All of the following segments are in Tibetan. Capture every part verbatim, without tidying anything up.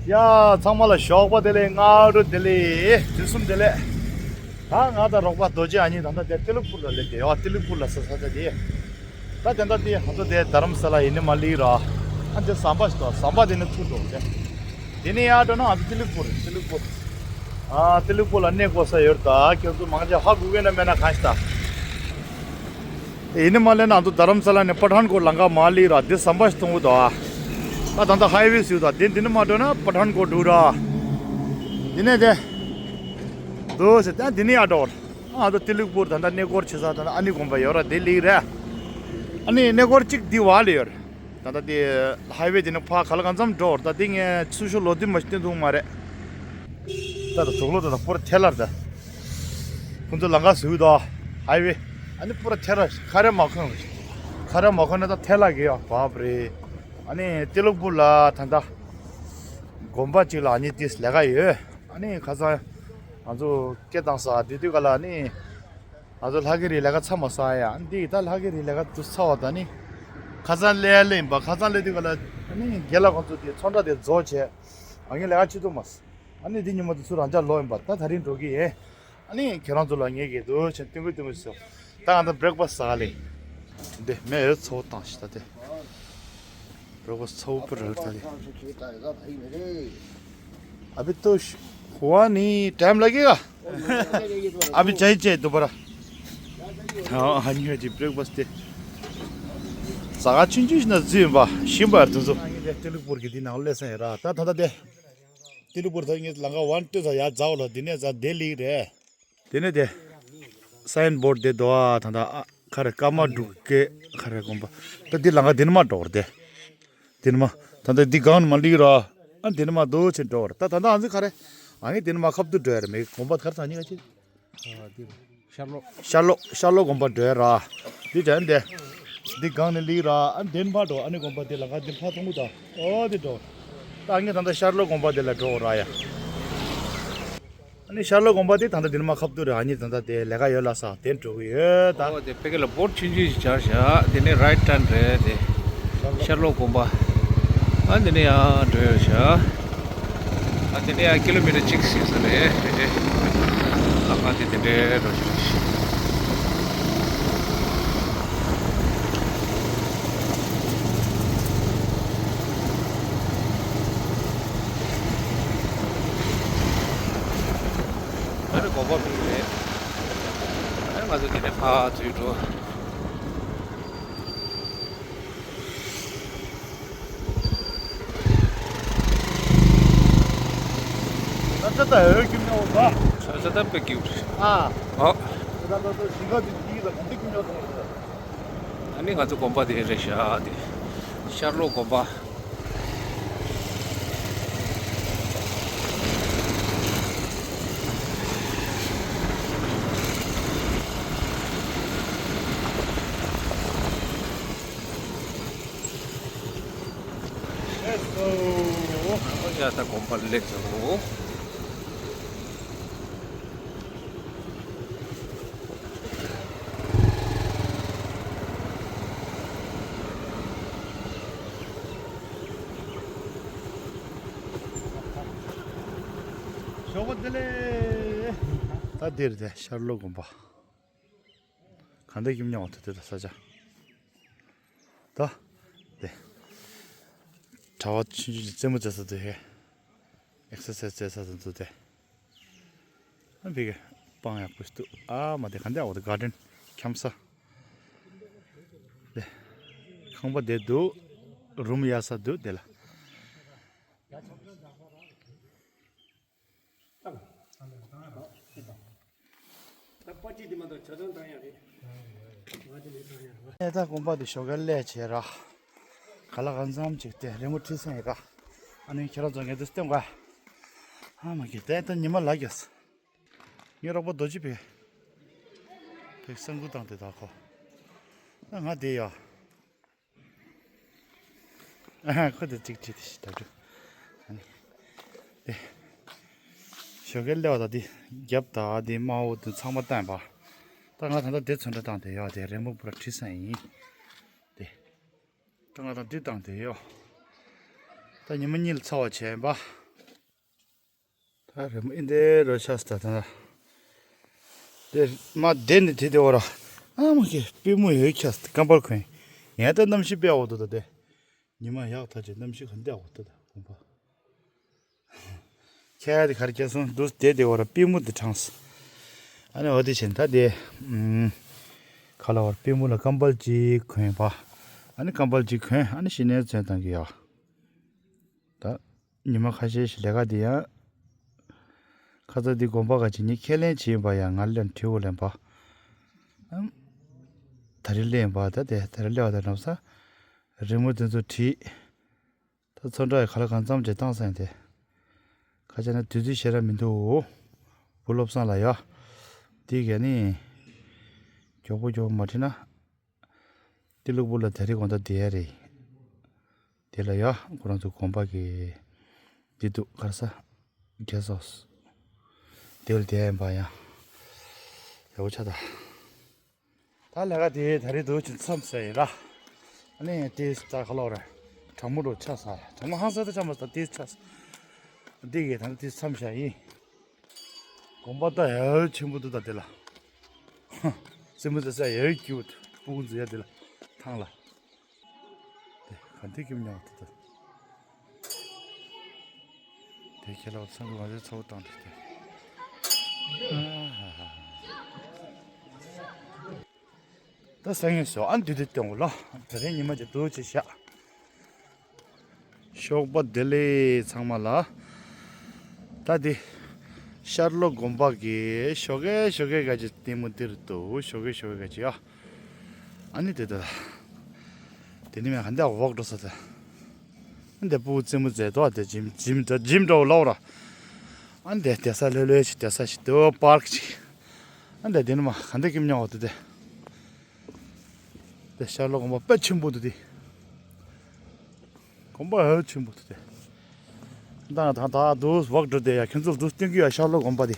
ཡ། ཚང་མ་ལ་ཞོགས་པ་བདེ་ལེགས། སྔ་དྲོ་བདེ་ལེགས། དུས་གསུམ་བདེ་ལེགས། ད་ང་དང་རོགས་པ་རྡོ་རྗེ་ཨ་ནི་ད་ལྟ་དེ་ཏི་ལུག་པུར་ལ་སླེབས་ཏེ་ཡོད། ཏི་ལུག་པུར་ལ་ས་ས་ཆ་དེ། ད་དེ་འདྲ་དེ་ང་ཚོ་དེ་རྡ་རམ་ས་ལ་ཡིན་ནི་མ་ལི་ར། ཨ་དེ་ཟམ་པ་ཞིག་འདུག་ཟམ་པ་དེ་ནི་ཐུག་འགྲོ་དེ། དེ་ནས་ཡར་འགྲོ་ན་ང་ཚོ་ཏི་ལུག་པུར། ཏི་ལུག་པུར། ཨ་ཏི་ལུག་པུར་ལ་གནས་དགོས་ས་ཡོད། ད་ཁྱོད་ཚོ་མང་ཆེ་ཧ་གོ་གི་ན་མེད་ན་གང་ཞིག་ད། ཡིན་ནི་མ་ལེ་ན་ང་ཚོ་རྡ་རམ་ས་ལ་ནས་པ་ཐན་ཀོཊ་ལམ་ཁ་མ་ལི་ར། འདི་ཟམ་པ་ཞིག་མཐོང་གི་འདུག་ཨ། ད་ད་ལྟ་ཧའི་ཝེ་ཞིག་ཡོད། ད་འདི་འདི་ནས་མ་འགྲོ་ན་པ་ཐན་ཀོཊ་འགྲོ་ར། འདི་ནས་དེ་འདུག་ཟེར། ད་འདི་ནས་ཡར་འགྲོ། ང་ཚོ་ཏི་ལུག་པུར་ད་ལྟ་གནས་སྐོར་བྱེད་ས་ད་ལྟ་ཨ་ནི་དགོན་པ་ཡོད་ར། དེ་ལིག་རེད། ཨ་ནི་གནས་སྐོར་གཅིག་འདི་བ་ལ་ཡོད་རེད། ད་ལྟ་དེ་ཧའི་ཝེ་དེ་ནས་ཕར་ག་ལ་གང་འཚམ་འགྲོ་བར། ད་དེ་ངས་ཚུར་ཤོག་ལོ་དུས་མ་ཤི་སྟོན་ཐུབ་མ་རེད། ད་ད་དུག་ལོག་ད་ད་པུ་ར་ཐལ་ལར་ད། ཁོང་ཚོ་ལམ་ཁ་བཟོས་ད་ཧའི་ཝེ། ཨ་ནི་པུ་ར་ཐལ་ལར་ཁ་རས་མ་གོན། ཁ་རས་མ་གོན་ན་ད་ཐལ་ལར་གི་ཡོད་བབ་རེད། ཨ་ནི་ཏི་ལུག་པུར་ལ་ད་ད་དགོན་པ་གཅིག་ལ་ཨ་ནི་ཏིས་ལས་ཀ་ཡོད། ཨ་ནི་ཁ་སང་ང་ཚོ་སྐད་བཏང་ས་དེ་དུས་ག་ལ་ཨ་ནི། ང་ཚོ་ལྷ་གི་རི་ལས་ཀ་ཚར་མ་སོང་ཡ། འདི་ད་ལྷ་གི་རི་ལས་ཀ་དུ་ཚར་བ་ད་ནི། ཁ་སང་སླེབས་ཡ་སླེབས་ཡིན་པ། ཁ་སང་སླེབས་དུས་ག་ལ་ཨ་ནི་རྒན་ལགས་ཁོང་ཚོ་དེ་ཚོང་ཁྲ་དེ་རྫོགས་བྱས། ཨ་ངའི་ལས་ཀ་བྱེད་ཐུབ་མ་སོང་། ཨ་ནི་འདི་ཉི་མ་དུ་ཚུར་རང་འཇགས་ལོག་ཡིན་པ། ད་ད་རིང་འགྲོ་གི་ཡིན། ཨ་ནི་ཁྱེད་རང་ཚོ་ལ་ངས་གི་འདུག་བྱས་སྟོན་གི་སྟོན་གི་སོང་། ད་ང་ད་བྷི་རེག་ཕ་སི་ཟ་ག་ལེ། འདི་མེ་ཡོད་ཚོ་བཏང་ཞིག་ད་དེ། བྷི་རེག་ཕ་སི་ཚོ་བུ་རེད་ད་དེ། अभी तो हुआ नहीं, टाइम लगेगा। अभी चाहिए, चाहिए दोबारा। हाँ, हाँ, ये जी ब्रेकफास्ट है। ཟ་ག་ཆུང་ཆུང་ཞིག་ན་བཟོས་ཡིན་པ། ཞིམ་པ་རེད་དེ་ཚོ། ཏི་ལུག་པུར་གི་འདི་ནང་སླེབས་སོང་ཡིན་ར། ད་ད་ད་དེ། ཏི་ལུག་པུར་ད་ངས་ལམ་ཁ་ཝན་ཊུ་ཟ་ཡ་ཛའོ་ལ། འདི་ནས་ཟ་དེ་ལིག་རེད། དེ་ནས་དེ། སའིན་བོར་ཌི་དེ་འདུག་ཨ། ད་ད་ཨ། ཁ་རེ་ཀརྨ་འབྲུག་སྐད་ཁ་རེ་དགོན་པ། ད་འདི་ལམ་ཁ་འདི་ནས་མར་འགྲོ་བར་དེ། འདི་ནས་མར། ད་ད་འདི་སྒང་ནས་མར་སླེབས་ར། ཨ་འདི་ནས་མར་འདུག་བྱས་འགྲོ་བར། ད་ད་ད་ཨ་ཙི་ཁ་རེ། ཨ་ངས་འདི་ནས་མར་ཁ་ཐུག་འགྲོ་ཡ་རེད། མེད་དགོན་པ་ག་རེ་ད་ཉི་ག་ཅི། ཤར་ལྷོ། ཤར་ལྷོ་ཤར་ལྷོ་དགོན་པ་འགྲོ་ཡ་ར། འདི་བྱས་འདི། འདི་སྒང་ནས་སླེབས་ར། ཨ་འདི་ནས་ཕར་འགྲོ། ཨ་ནི་དགོན་པ་འདི་ལམ་ཁ་འདི་ཕར་མཐོང་གི་འདུག་ཨོ་འདི་འགྲོ། ད་ངས་ད་ད་ཤར་ལྷོ་དགོན་པ་འདི་ལ་འགྲོ་ར་ཡ། ཨ་ནི་ཤར་ལྷོ་དགོན་པ་དེ་ད་ལྟ་འདི་ནས་མར་ཁ་ཐུག་རེད། ཨ་ནི་ད་ལྟ་དེ་ལས་ཀ་ཡོད་ལ་ས་དེ་འགྲོ་གི་ཡོད་ད། ཨོ་དེ་ཕ་གི་ལ་བོར་ཌི་ཆུང་ཆུང་ཞིག་སྦྱར་བཞག་དེ་ནས་རའིཊ་ཊརན་རེད་དེ། ཤར་ལྷོ་དགོན་པ། ཨ་འདི་ནས་ཡར་འགྲོ་ཡོད་བཞག་ཨ་དེ་ནས་ཡར་ཀི་ལོ་མི་ཊར་གཅིག་ཟིན་ས་རེད་དེ། ལམ་ཁ་དེ་དེ་འདྲའི་འགྲོ་བཞིན་རེད། ཨ་ནི་དགོན་པ་མིང་རེད། ཨ་ནི་ང་ཚོ་དེ་ནས་ཕར་འཛུལ་འགྲོ། ས་ཆ་ད་འོས་ཀྱི་མེད་འོ་ད། ས་ཆ་ད་དཔེ་སྐྱིད་རེད། ཨ། ཨོ། ད་ད་ད་ཞིང་ཁ་དེ་དེ་ད་གང་དེ་ཀྱི་མེད་འོ་ད། ཨ་ནི་ང་ཚོ་དགོན་པ་དེ་རེད་ཤག་དེ། ཤར་ལྷོ་དགོན་པ། ཨོ་ཡ་ད་དགོན་པ་སླེབས་ཚར་འདུག་ཞོགས་པ་བདེ་ལེགས། ད་འདིར་དེ་ཤར་ལྷོ་དགོན་པ། གང་འདྲ་ཡིན་མྱོང་ཐུབ་དེ་ད་ས་ཆ། ད། དེ། གྲྭ་པ་ཆུང་ཆུང་རྩེད་མོ་རྩེ་ས་དེ་ཧེ། ཨེག་སར་སའིཛ་རྩེ་ས་དེ་འདུག་དེ། ཨ་ཕ་གི་སྤང་ཡག་པོ་ཞིག་འདུག་ཨ་མ་དེ་ག་འདྲ་འོ་དེ་གར་ཌེན་འཁྱམ་ས། དེ། ཁང་པ་དེ་འདུག་རུམ་གཡར་ས་འདུག་དེ་ལ། ད་པ་ཅི་དེ་མ་གཏོགས་ཆ་ཚང་བཏང་ཡག་རེད། ང་དེ་ལས་བཏང་ཡག་རེད། ཨེ་ད་དགོན་པ་དེ་ཞོགས་ཀས་སླེབས་བྱས་ར། ག་ལ་གང་འཚམ་ཅིག་དེ་རི་མོ་བྲིས་ཟིན་ཡིན་ར། ཨ་ནི་ཁྱེད་རང་ཚོ་ངས་དེ་སྟོན་ག་ཨ་མ་གི་དེ་ད་ཉི་མ་ལ་རྒྱས། ངའི་རོགས་པ་རྡོ་རྗེ་བས། བས་གསང་སྐུ་བཏང་དེ་ད་ཁོ། ད་ང་དེ་ཡ། ཨ་ཁོ་དེ་ཅིག་ཅིག་དེ་ཞིག་ད་དུ། ཨ་ནི། དེ། ཞོགས་ཀས་སླེབས་པ་ད་དེ་རྒྱབ་ད་དེ་དམར་པོ་དེ་ཚང་མ་བཏང་པ། ད་ང་ད་ལྟ་དེ་ཚོན་ཁྲ་བཏང་དེ་ཡོད་དེ་རི་མོ་པུ་ར་བྲིས་ས་ཡིན། དེ། ད་ང་ད་དེ་བཏང་དེ་ཡོད། ད་ཉི་མ་གཉིས་ལ་ཚ་བ་བྱས་པ། ཨ་རེ་མོ་ཨིན་དེ་རོ་ཤ་སྟ་ད་ན། དེ་མ་དེ་ནི་དེ་དེ་འོ་ར། ཨ་མ་ཁེ་པི་མོ་ཡོད་ཁྱ་སྟ་ཀམ་པར་ཁོན། ཡང་ད་གནམ་གཤིས་དཔེ་འོ་དོ་ད་དེ། ཉི་མ་ཡག་ཐག་ཆེ་གནམ་གཤིས་ག་འདྲ་འོ་ད་ད་གོམ་པ། ཁྱེད་དེ་གར་སྐྱེལ་སོང་དུས་དེ་དེ་འོ་ར་པི་མོ་དེ་དྲངས། ཨ་ནི་འོ་དེ་བྱས་ད་དེ། ཁ་ལ་བར་པི་མོ་ལ་ཀམ་པར་ཅིག་གོན་པ། ཨ་ནི་ཀམ་པར་ཅིག་གོན་ཨ་ནི་ཤི་ནས་ཚོན་བཏང་གི་ཡོད། ད། ཉི་མ་ཁ་ཤས་ཤིག་ལས་ཀ་དེ་ཡང་། ཁ་ཚ་འདི་དགོན་པ་ག་ཅིག་ནི་ཁས་ལེན་བྱེད་པ་ཡང་ང་ལ་བྲིའུ་ལེན་པ། ཨམ། ད་རི་ལེན་པ་ད་དེ་ད་རི་ལེ་བ་ད་ནམ་ས། རི་མོ་དེ་ཚོ་བྲིས། ད་ཚོན་ཁྲ་ཡི་ག་ལ་གང་འཚམ་ཅིག་བཏང་སེང་དེ། ཁ་ཆ་ན་དུས་ཚོད་ཤེས་ར་མི་འདུག་བུ་སློབ་སང་ལ་ཡ། དེ་གས་ནི། མགྱོགས་པོ་མགྱོགས་པོ་མ་བྲིས་ན། ཏི་ལུག་པོ་ལ་དེ་རིང་དགོང་དག་བསྡད་ཡ་རེད། དེ་ལ་ཡ་ཁོ་རང་ཚོ་དགོན་པ་གི་འདི་འདུག་གར་ས་རྒྱལ་སོགས་དེ་ལ་བསྡད་ཡིན་པ་ཡ། ཡག་པོ་ཆགས་ད། ད་ལས་ཀ་དེ་ད་རེས་འདུག་ཅིང་མཚམས་ཟེར་ཡིན་ར། ཨ་ནི་དེ་ལྟར་ཁ་ལོག་རེད། གྲང་མོ་རུ་ཆགས་ས་རེད། གྲང་མོ་ཧང་སང་ད་ཆགས་མ་ས་དེ་ཆགས་ས། འདི་གི་ད་ནི་དེ་མཚམས་བཞག་ཡིན། དགོན་པ་ད་ཡ་ཆེན་པོ་འདུག་ད་དེ་ལ། སེམས་མོ་ཟེར་ས་ཡ་ཡོད་ཀྱི་འོ་ད་སྤུ་གུ་འཛུལ་ཡ་དེ་ལ་ཐང་ལ། དེ་ག་འདི་ཀྱིམ་ཉག་དེ་ད། དེ་ཁྱེད་ལ་བ་ཚང་གི་མ་ཟེར་ཚ་བོ་བཏང་དེ་དེ། ད་སང་ཉིན་སོ་ཨ་འདི་དེ་སྟོན་གོ་ལ། དེ་རིང་ཉི་མ་ཅིག་འདུག་ཅིག་བཞག་ཞོགས་པ་བདེ་ལེགས་ཚང་མ་ལ། ད་འདི་ཤར་ལྷོ་དགོན་པ་གི་ཞོགས་ཀས་ཞོགས་ཀས་ག་ཅིག་ལྟད་མོ་འདིར་འདུག་ཞོགས་ཀས་ཞོགས་ཀས་ག་ཅིག་ཡ། ཨ་ནི་དེ་ད། དེ་ནི་མེད་ག་འདི་འོག་འགྲོ་ས་ད། ཨ་འདི་སྤུ་གུ་རྩེད་མོ་རྩེ་དོ་དེ་འཇིམ་འཇིམ་འདྲ་འཇིམ་འདྲ་བོ་ལོག་ར། ཨ་འདི་དེ་ས་ལྷོད་ལྷོད་ཞིག་དེ་ས་ཞིག་དེ་པར་ཀ་ཞིག་ཨ་འདི་དེ་ནི་མ་ག་འདི་ཀྱིམ་ཉག་འོ་དེ་དེ། དེ་ཤར་ལྷོ་དགོན་པ་དཔེ་ཆེན་པོ་འདུག་དེ། དགོན་པ་ཧ་ཆེན་པོ་འདུག་དེ། ད་ད་ད་དུ་བག་འགྲོ་དེ་ཡ་ཁྱོད་ཚོ་དུ་སྟོན་གི་ཡ་ཤར་ལྷོ་དགོན་པ་དེ།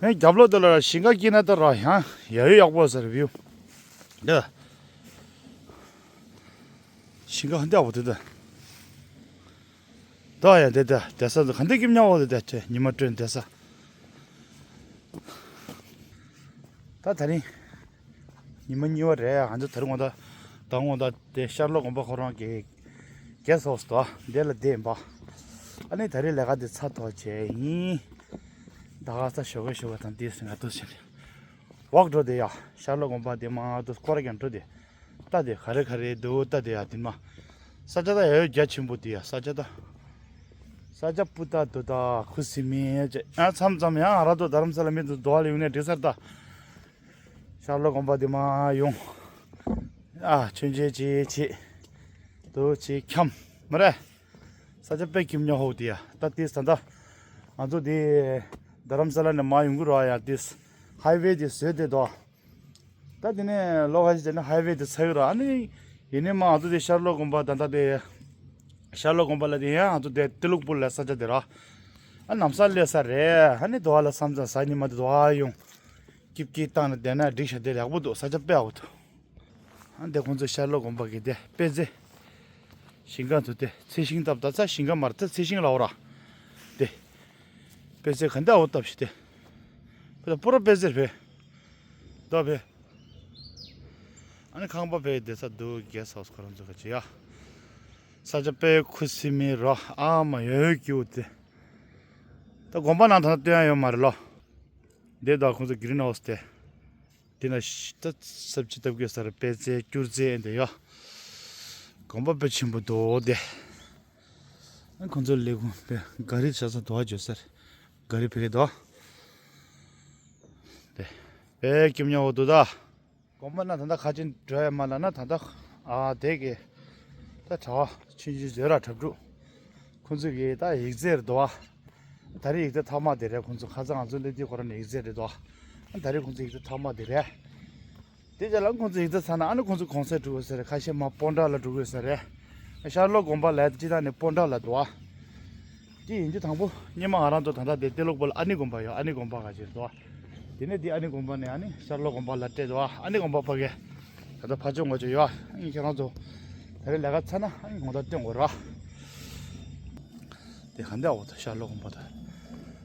ངའི་རྒྱབ་ལོགས་དེ་ལ་ཞིང་ཁ་སྐྱེས་ན་ད་ར་ཡང་ཡ་ཡོད་ཡག་པོ་ཟེར་བིའུ། འདི། ཞིང་ཁ་འདི་ཡག་པོ་འདུག་དེ། ད་ཡ་དེ་དེ་དེ་ས་འདི་ག་འདི་ཀྱིམ་ཉག་འོ་དེ་དེ་ཆེ་ཉི་མ་སྤྲོད་དེ་ས། ད་དེ་རིང་ཉི་མ་གཉིས་པ་རེད། ང་ཚོ་དེ་རིང་དགོང་དག་དང་དགོང་དག་དེ་ཤར་ལྷོ་དགོན་པ་ཁོ་རང་གི་གེ་སི་ཧའུ་སི་དོ་དེ་ལ་བསྡད་ཡིན་པ། ཨ་ནི་དེ་རིང་ལས་ཀ་དེ་ཚར་ཐོག་བྱས་ཡིན། ད་ག་ས་ཞོགས་ཀས་ཞོགས་ཀས་དང་དེ་ང་ཚོ་བྱས་ནས་འོག་འགྲོ་དེ་ཡ་ཤར་ལྷོ་དགོན་པ་དེ་མ་དུ་སྐོར་རྒྱག་འགྲོ་དེ། ད་དེ་ག་རེ་ག་རེ་འདུག་ད་དེ་ཡ་དེ་མ། ས་ཆ་ད་ཡ་རྒྱ་ཆེན་པོ་དེ་ཡ་ས་ཆ་ད། ས་ཆ་སྤུ་ད་དུ་ད་ཁུ་སི་མི་ཅེ་ཨ་མཚམས་མཚམས་ཡང་ཨ་ར་དོ་རྡ་རམ་ས་ལ་མི་དུ་དོ་ལ་ཡོང་ནས་འགྲིག་སར་ད། ཤར་ལྷོ་དགོན་པ་དེ་མ་ཡོང་། ཨ་མཆོད་མཇལ་ཅེ་ཅེ། དུ་ཅེ་འཁྱམ་མ་རེད། ས་ཆ་དཔེ་ཁྱིམ་ཉོ་ཧོག་དེ་ཡ་ད་དེ་ས་ད། ང་ཚོ་དེ་རྡ་རམ་ས་ལ་ནས་མ་ཡོང་གི་རོ་ཡ་དེ། ཧའི་ཝེ་དེ་བཟོས་དེ་དོ། ད་དེ་ནས་ལོ་ཁ་ཤས་དེ་ནས་ཧའི་ཝེ་དེ་ཚ་གི་ར་ཨ་ནི། ཡིན་ནི་མ་ང་ཚོ་དེ་ཤར་ལྷོ་དགོན་པ་ད་ལྟ་དེ། ཤར་ལྷོ་དགོན་པ་ལ་དེ་ཡང་ང་ཚོ་དེ་ཏི་ལུག་པུར་ལ་ས་ཆ་དེ་ར། ཨ་ནམ་ས་ལས་ས་རེད་ཨ་ནི་དོ་བ་ལ་བསམ་ཚ་ས་ཉི་མ་དེ་དོ་བ་ཡོང་། སྐྱིབ་སྐྱིད་བཏང་ནས་བསྡད་ན་འགྲིག་ཤ་དེ་ཡག་པོ་འདུག་ས་ཆ་དཔེ་ཡག་པོ་འདུག་ཨ་འདི་ཁོང་ཚོ་ཤར་ལྷོ་དགོན་པ་གི་དེ་དཔེ་རྫས། ཞིང་ཁ་ཚོ་དེ་ཚེ་ཤིང་བཏབ་ད་ཚ་ཞིང་ཁ་མར་ད་ཚེ་ཤིང་ལའོ་ར། དེ། དཔེ་རྫས་ག་འདྲ་འོ་བཏབ་ཤི་དེ། དཔེ་ད་པུ་ར་དཔེ་རྫས་རེད། ད་བེ། ཨ་ནི་ཁང་པ་བེ་དེ་ས་འདུག་གེ་སི་ཧའུ་སི་ཁོ་རང་ཚོ་ག་ཅི་ཡ། ས་ཆ་དཔེ་ཁུ་སིམ་མེ་ར་ཨ་མ་ཡོད་ཡོད་ཀྱི་འོ་དེ། ད་དགོན་པ་ནང་ད་ལྟ་སྟོན་ཡ་ཡོད་མ་རེད་ལོ། དེ་ད་ཁོང་ཚོ་གི་རིན་ཧའུ་སི་དེ། དེ་ན་ཤི་ད་སབ་ཅི་བཏབ་དགོས་ས་རེད་དཔེ་རྫས་སྐྱུར་རྫས་འདི་ཡ། དགོན་པ་དཔེ་ཆེན་པོ་འདུག་དེ། ཨ་ཁོང་ཚོ་ལས་ཁུངས་དཔེ་ག་རི་བྱ་ས་དོ་བ་བརྗོད་ས་རེད་ག་རི་ཕེ་གེ་དོ། དེ། དཔེ་སྐྱིམ་ཉག་འོ་འདུག་ད། དགོན་པ་ན་ད་ལྟ་ཁ་ཆེན་འགྲོ་ཡ་མ་ལ་ན་ད་ལྟ་ཨ་དེ་གི་ད་གྲྭ་བ་ཆུང་ཆུང་བཟོས་ར་གྲྭ་ཕྲུག་ཁོང་ཚོ་གི་ད་ཡིག་རྩིས་རེད་དོ། ད་རེས་ཡིག་ཚད་ཐ་མ་དེ་རེད། ཁོང་ཚོ་ཁ་སང་ང་ཚོ་སླེབས་དུས་ཁོ་རང་ནས་ཡིག་ཚད་རེད་དོ། ད་རེས་ཁོང་ཚོ་ཡིག་ཚད་ཐ་མ་དེ་རེད། དེ་རྗེས་ལ་ཁོང་ཚོ་ཡིག་ཚད་ཚར་ན་ཨ་ནི་ཁོང་ཚོ་གུང་སེང་འགྲོ་དགོས་ས་རེད། ཁ་ཤས་མ་སྤོན་ཊ་ལ་འགྲོ་དགོས་ས་རེད། ཤར་ལྷོ་དགོན་པ་ལ་སྤྱི་བཏང་ནས་སྤོན་ཊ་ལ་འགྲོ་བ། དེ་ཡིན་རྒྱུ་དང་པོ་སྙེ་མ་ང་རང་ཚོ་ད་ལྟ་དེ་ཏེ་ལོག་པོ་ལ་ཨ་ནི་དགོན་པ་ཡོད། ཨ་ནི་དགོན་པ་ག་ཅིག་རེད་དོ། དེ་ནས་དེ་ཨ་ནི་དགོན་པ་ནས་ཨ་ནི་ཤར་ལྷོ་དགོན་པ་ལ་སྤྲད་དོ། ཨ་ནི་དགོན་པ་ཕ་གི་ད་ལྟ་ཕ་ཆོས་ངོ་ཆོས་ཡོད། ཨ་ནི་ཁྱེད་རང་ཚོ་ད་རེས་ལས་ཀ་ཚར་ན་ཨ་ནི་ངོ་ད་སྟོན་དགོས་ར། དེ་ག་འདྲ་འོ་ད་ཤར་ལྷོ་དགོན་པ་ད།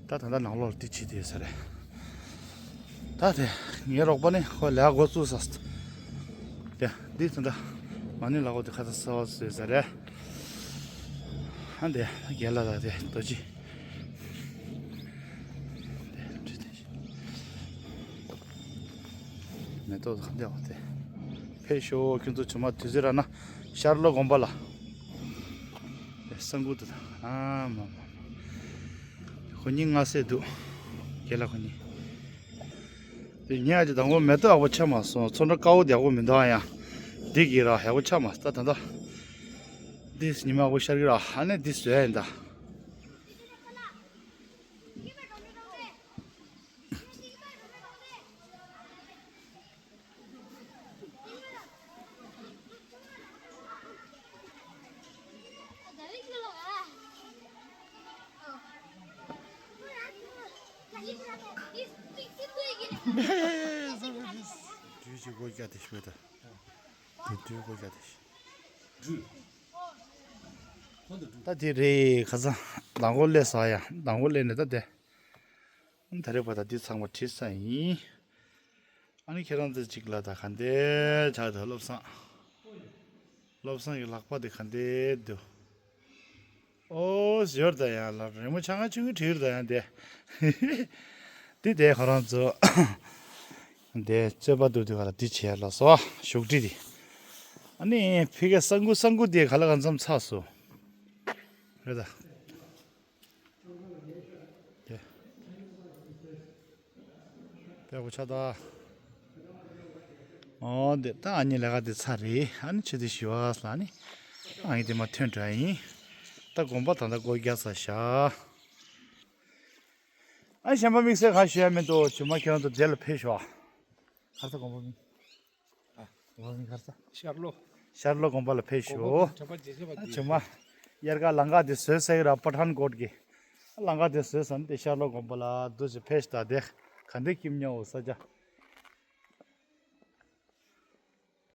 ད་ད་ལྟ་ནང་ལོགས་ལ་དེ་བྱེད་དེ་ཡོད་ས་རེད། ད་དེ་ངའི་རོགས་པ་ནི་ཁོ་ལས་འགོ་བཙུགས་ས། དེ་འདི་ད་ལྟ་མ་ཎི་ལག་འོག་དེ་ཁ་ཚ་ས་བ་བཟོས་ས་རེད། ཨ་འདི་རྒན་ལགས་ལ་དེ་རྡོ་རྗེ། དེ་འདྲ་དེ་མེ་ཏོག་དང་འདི་འོག་དེ་ཕེབས་ཤོག་ཁྱོད་ཚོ་ཇོ་མོ་དུས་ཚོད་རག་ན་ཤར་ལྷོ་དགོན་པ་ལ། དེ་ས་འགུལ་དུ་ད་ཨ་མ་མ་མ། ཁོ་གཉིས་མངའ་སྲས་འདུག་རྒན་ལགས་ཁོ་གཉིས། དེ་ཉལ་གྱི་དང་པོ་མེ་ཏོག་ཡག་པོ་ཆགས་མ་སོང་། ཚོན་ཁྲ་དཀར་པོ་ཡག་པོ་མི་འདུག་ཨ་ཡ། འདི་གི་ར་ཡག་པོ་ཆགས་མ་སོང་། ད་ད་ད། འདི་ཉི་མ་ཡག་པོ་ཤར་གི་ར། ཨ་ནི་འདི་བཟོས་ཡིན་ད། དུས་ཀྱི་སྒོ་རྒྱག་དེ་ཤོད་ད། དུས་དུས་སྒོ་རྒྱག་དེ་ཤོད། ད་དེ་རེད། ཁ་སང་མདང་དགོང་སླེབས་སོང་ཡ། མདང་དགོང་སླེབས་ནས་ད་དེ། ད་རེས་བར་ད་འདི་ཚང་མ་བྲིས་ཚར་ཡིན། ཨ་ནི་ཁྱེད་རང་ཚོ་གཅིག་ལ་ད་ག་འདྲ་ཆགས་འདུག་བློ་བཟང་། བློ་བཟང་གི་ལག་པ་དེ་ག་འདྲ་འདུག་ཨོ་ཟེར་ད་ཡང་ལ་རི་མོ་ཆ་ང་ཆུང་ངུ་བྲིས་ད་ཡང་དེ། དེ་དེ་ཁོ་རང་ཚོ་དེ་རྩོད་པ་འདུག་དེ་ག་ལ་འདི་བྱས་ལ་སོ་བཞུགས་ཁྲི་དེ། ཨ་ནི་ཕི་གེ་ས་འགུལ་ས་འགུལ་དེ་ག་ལ་གང་འཚམ་ཚར་སོང་། རེད་ད། དེ། དཔེ་བོ་ཆ་ད། ཨོ་དེ་ད་ཨ་ནི་ལས་ཀ་དེ་ཚར་རེད། ཨ་ནི་ཆུ་དེ་ཞུ་བ་ལ་ནི། ཨ་ནི་དེ་མ་ཐོན་འགྲོ་ཡིན། ད་དགོན་པ་ད་ད་སྒོ་རྒྱག་ས་བཞག་ཨ་གཞན་པ་དམིགས་བསལ་ག་ཞུ་ཡ་མི་འདུག་ཇོ་མོ་ཁྱེད་རང་ཚོ་དེ་ལ་ཕེབས་ཤོག་ཨ། ག་རེ་ད་དགོན་པ་མིང་། ཨ། དགོན་པ་མིང་ག་རེ་ད། ཤར་ལྷོ། ཤར་ལྷོ་དགོན་པ་ལ་ཕེབས་ཤོག་དགོན་པ་དྲན་པ་བརྗེད་ཤེས་པ་ཨ་དེ། ཇོ་མོ། དབྱར་ཁ་ལམ་ཁ་དེ་བཟོས་ས་ཡོད་ར་པ་ཐན་ཀོཊ་གི། ལམ་ཁ་དེ་བཟོས་ས་ནི་དེ་ཤར་ལྷོ་དགོན་པ་ལ་འདུག་ཅེས་ཕེབས་ཤོག་ད་དེ། ག་འདྲ་སྐྱིད་ཉོ་འོ་ས་ཆ།